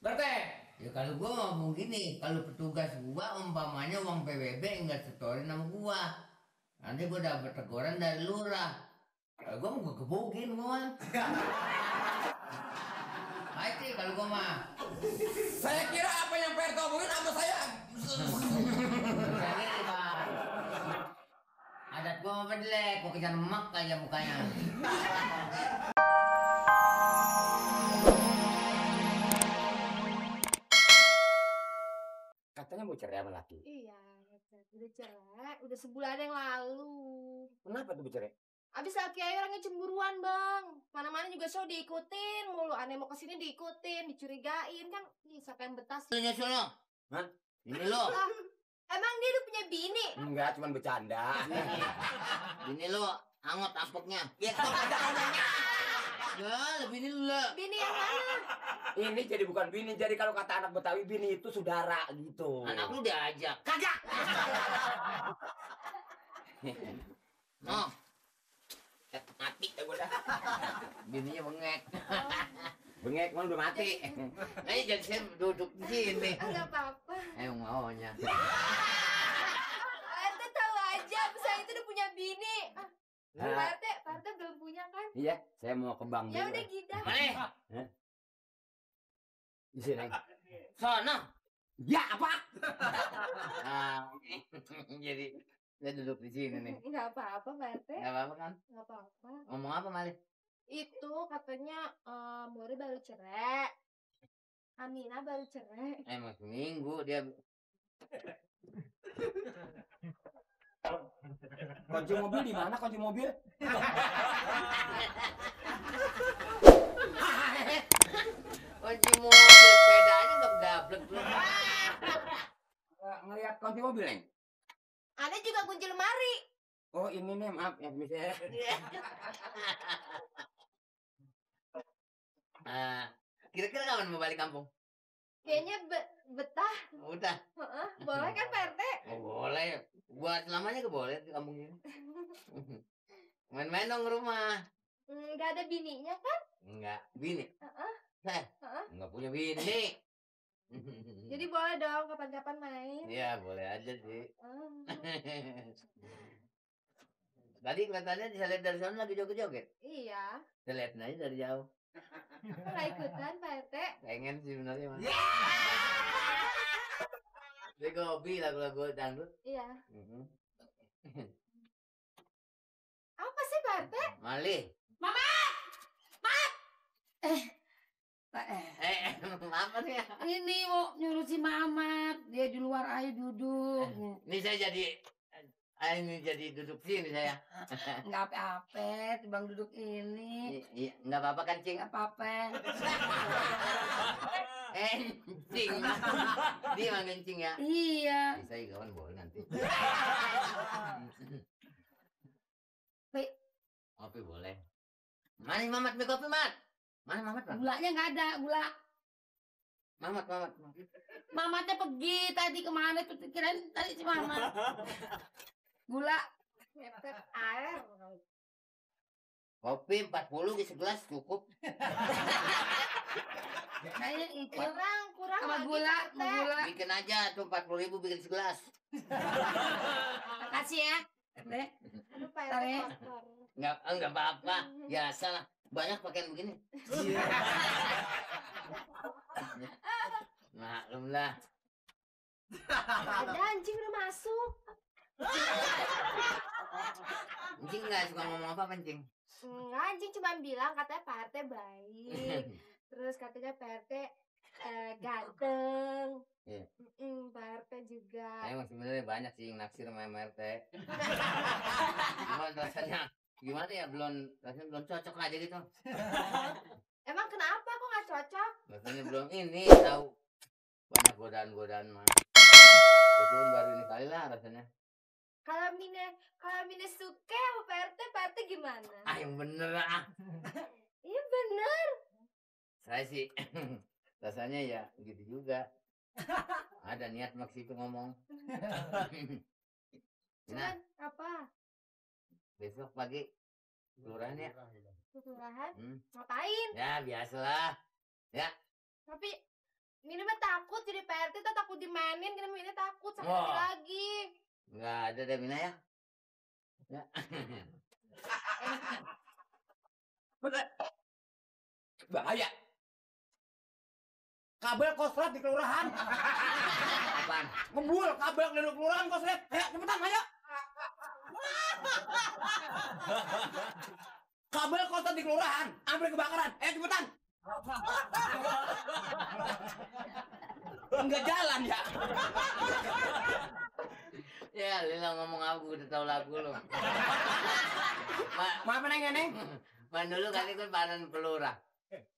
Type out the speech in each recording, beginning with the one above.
Berte. Ya kalau gua ngomong gini, kalau petugas gua umpamanya uang PBB enggak setorin sama gua. Nanti gua dapat teguran dari lurah. Kalau gua mau gua gebukin gua mah. Baik sih kalau gua mah. Saya kira apa yang Pak RT omongin sama saya. Jadi, Bang. Adat gua mah bedlek, gua kejar emak aja mukanya. Katanya mau cerai sama laki. Iya, udah cerai, udah sebulan yang lalu. Kenapa tuh bercerai? Abis laki aja orangnya cemburuan, Bang. Mana-mana juga show diikutin mulu. Aneh mau kesini diikutin, dicurigain kan. Ih, siapa yang betah sih? Lu sono. Hah? Ini lo. Ah, emang dia udah punya bini? Enggak, cuma bercanda. Ini lo angot tampuknya. Ya kok ada anaknya. Ya, lebih ini lu lah. Bini yang mana? Ini jadi bukan bini, jadi kalau kata anak Betawi bini itu saudara gitu. Anak lu diajak. Kagak. No. Mati dah gua dah. Bininya bengek. Bengek mau udah mati. Jadi saya duduk di sini. Enggak apa-apa. Maunya. Ente tahu aja, saya itu udah punya bini. Pak RT belum punya kan? Iya, saya mau ke bank Ya dulu. udah gitu. Mana? Di sini. Sono. Ya apa? Nah, jadi saya duduk di sini nih. Enggak apa-apa, Pak RT. Enggak apa-apa kan? Enggak apa-apa. Ngomong apa, Mali? Itu katanya Mori baru cerai. Amina baru cerai. Masih minggu dia. Kunci mobil di mana kunci mobil? Kunci mobil sepedanya nggak gablek belum. Ngelihat kunci mobil, Neng. Ada juga kunci lemari. Oh, ini nih, maaf ya, misalnya. Kira-kira kapan mau balik kampung? Kayaknya betah. Udah. Boleh kan Pak RT? Oh, boleh. Buat selamanya ke boleh di kampung ini. Main-main dong ke rumah. Nggak ada bininya kan? Enggak. Bini? Heeh. Enggak punya bini. Jadi boleh dong kapan-kapan main. Iya, boleh aja sih. Ah, Tadi kelihatannya bisa lihat dari sana lagi joget-joget. iya. Saya lihat aja dari jauh. Nggak ikutan Pak RT? Pengen sih sebenarnya mas. Dia gobi lagu-lagu dangdut. Iya. Apa sih Pak RT? Mali. Apa nih ya? Ini mau nyuruh si Mamat, dia di luar ayo duduk. Ini saya jadi duduk sini saya. Nggak apa-apa, bang duduk ini. Iya, nggak apa-apa kan, Cing? Nggak apa-apa. Cing. Dia manggil Cing ya? Iya. Saya kawan boleh nanti. Kopi boleh. Mana Mamat, beli kopi, Mat? Mana Mamat, Bang? Gulanya nggak ada, gula. Mamat. Mamatnya pergi tadi kemana tuh? Kirain tadi si Mamat. Gula. Mepet air. Kopi 40 di segelas cukup. Saya itu Kurang sama lagi, gula, Pak RT. sama gula. Bikin aja tuh 40.000 bikin segelas. Makasih ya. Dek. Aduh Pak Ntar RT ya. kotor. Enggak apa-apa. Biasa lah. Banyak pakaian begini. Maklum lah. Ada anjing udah masuk. Anjing nggak suka ngomong apa Anjing? Enggak, anjing cuma bilang katanya Pak RT baik. Terus katanya Pak RT ganteng. Iya. Pak RT juga. Emang sebenarnya banyak sih yang naksir sama MRT. Cuma rasanya gimana ya, rasanya belum cocok aja gitu. Emang kenapa kok nggak cocok? Rasanya belum ini tahu banyak godaan mah. Itu baru ini kali lah rasanya. Kalau Mine suka sama Pak RT gimana? Yang bener ah. Iya bener. Saya sih rasanya ya gitu juga. Ada niat maksud itu ngomong. Nah, Cuman apa? besok pagi kelurahan ya. Kelurahan? Hmm. Ngapain? Ya biasalah. Ya. Tapi Mini mah takut jadi PRT tuh takut dimainin, karena Mini takut sakit Wah. lagi. Nggak ada deh Mina ya. Ya. Bener. Bahaya. Kabel koslet di kelurahan. Apaan? Ngebul kabel di kelurahan koslet. Ayo cepetan ayo. Kabel koslet di kelurahan, hampir kebakaran. Ayo cepetan. Enggak jalan ya. Ya, Lila ngomong apa udah tahu lagu lu. Maaf Neng. Man dulu kali ikut badan pelurah.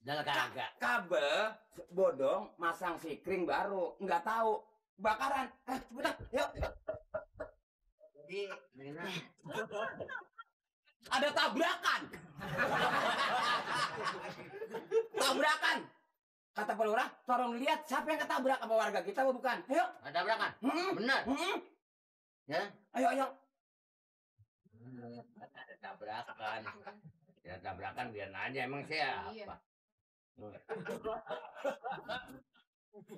Jalan kagak. Kabel bodong masang sikring baru, nggak tahu kebakaran. Cepetan, yuk. Jadi, Lila. Ada tabrakan. Tabrakan. Kata pelurah, tolong lihat siapa yang ketabrak, apa warga kita apa bukan? Ayo. Ada tabrakan? Bener. Ya? Ayo. Ada tabrakan. Ya tabrakan biar aja emang siapa? Iya.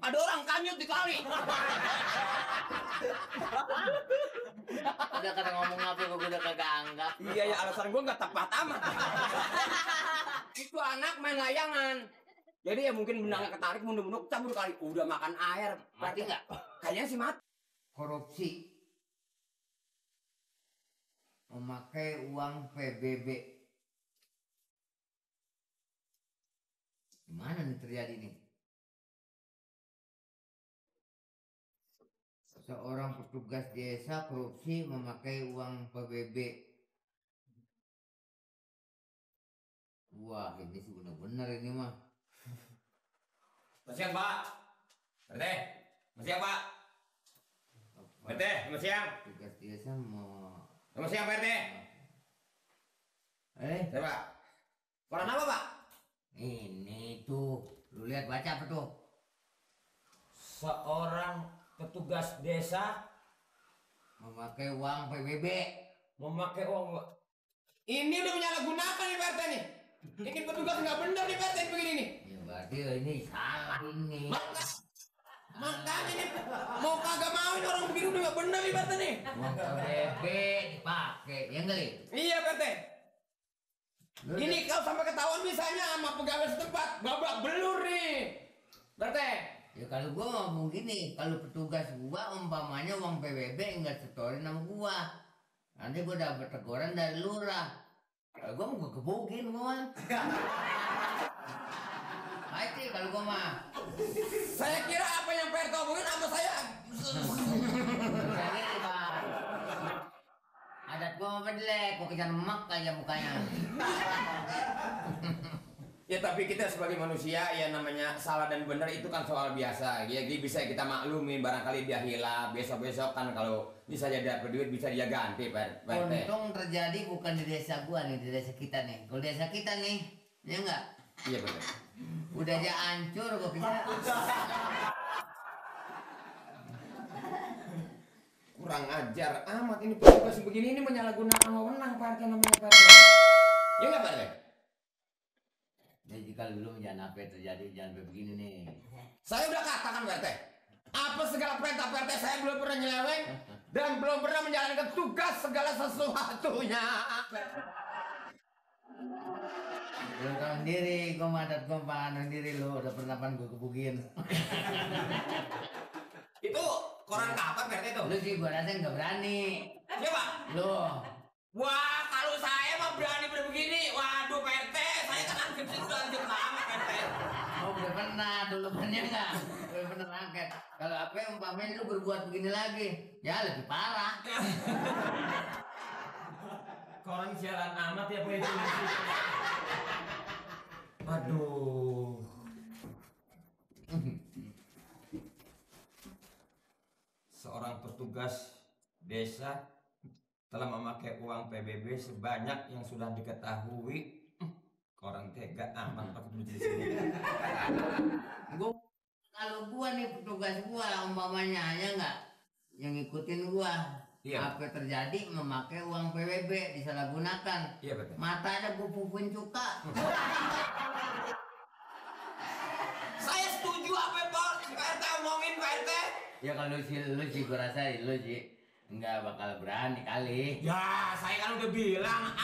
Ada orang kanyut di kali. Udah kata ngomong apa kok udah kagak anggap. Iya ya, alasan gue nggak tepat amat. Itu anak main layangan. Jadi ya mungkin benangnya ketarik mundur-mundur cabur kali. Udah makan air. Mati nggak? Kayaknya sih mati. Korupsi. Memakai uang PBB. Gimana nih terjadi nih? Seorang petugas desa korupsi memakai uang PBB. Wah, ini sih benar-benar ini mah. Masih Pak. Berte. Masih Pak. Berte, masih siang. Petugas desa mau. Masih siang Berte. Saya Pak. Koran apa Pak? Ini tuh, lu lihat baca apa tuh? Seorang petugas desa Memakai uang PBB. memakai uang. Ini udah menyalahgunakan nih Pak RT nih. Ini petugas nggak benar nih Pak RT begini nih. Ya berarti ini salah ini. Makanya nih mau kagak mau ini orang begini udah nggak benar nih Pak RT nih. Uang PBB dipakai, ya enggak li? Iya Pak RT. Ini kalau sampai ketahuan misalnya sama pegawai setempat babak belur nih. Pak RT. Ya kalau gua ngomong gini, kalau petugas gua umpamanya uang PBB enggak setorin sama gua. Nanti gua dapat teguran dari lurah. Kalau gua mau gebukin gua. Baik sih kalau gua mah. Saya kira apa yang Pak RT omongin sama saya. Jadi Pak. Adat gua mah jelek, gua kejar emak aja mukanya. Ya tapi kita sebagai manusia ya namanya salah dan benar itu kan soal biasa. Ya bisa kita maklumin barangkali dia hilang besok-besok kan kalau bisa jadi dapat duit bisa dia ganti Pak RT. Untung terjadi bukan di desa gua nih, di desa kita nih. Kalau desa kita nih, ya enggak? Iya betul. Udah aja hancur gua pikir. Kurang ajar amat ini petugas begini ini menyalahgunakan wewenang Pak RT namanya Pak RT. Ya enggak Pak RT? Jadi kalau dulu jangan apa yang terjadi, jangan begini nih. Saya udah katakan Pak RT. Apa segala perintah Pak RT saya belum pernah nyeleweng dan belum pernah menjalankan tugas segala sesuatunya. Lu tahu sendiri, gua madat gua pangan sendiri lu udah pernah pan gua kebukin. Itu koran kapan Pak RT itu? Lu sih gua rasa nggak berani. Siapa? Lu. Wah, kalau saya mah berani begini. Waduh, Pak RT, saya kan ansip udah lanjut lama, Pak RT. Oh udah pernah dulu pernah nggak? Udah pernah angkat. Kalau apa yang umpamanya lu berbuat begini lagi, ya lebih parah. Koran sialan amat ya, Pak RT. Aduh. Seorang petugas desa telah memakai uang PBB sebanyak yang sudah diketahui. Koran tega amat pakai duit di sini. Kalau gua nih petugas gua umpamanya ya enggak yang ngikutin gua. Iya. Apa terjadi memakai uang PBB disalahgunakan. Iya betul. Matanya gua pupuin cuka. Saya setuju apa yang Pak RT Ya kalau lu sih gua rasa lu sih nggak bakal berani kali. Ya, saya kan udah bilang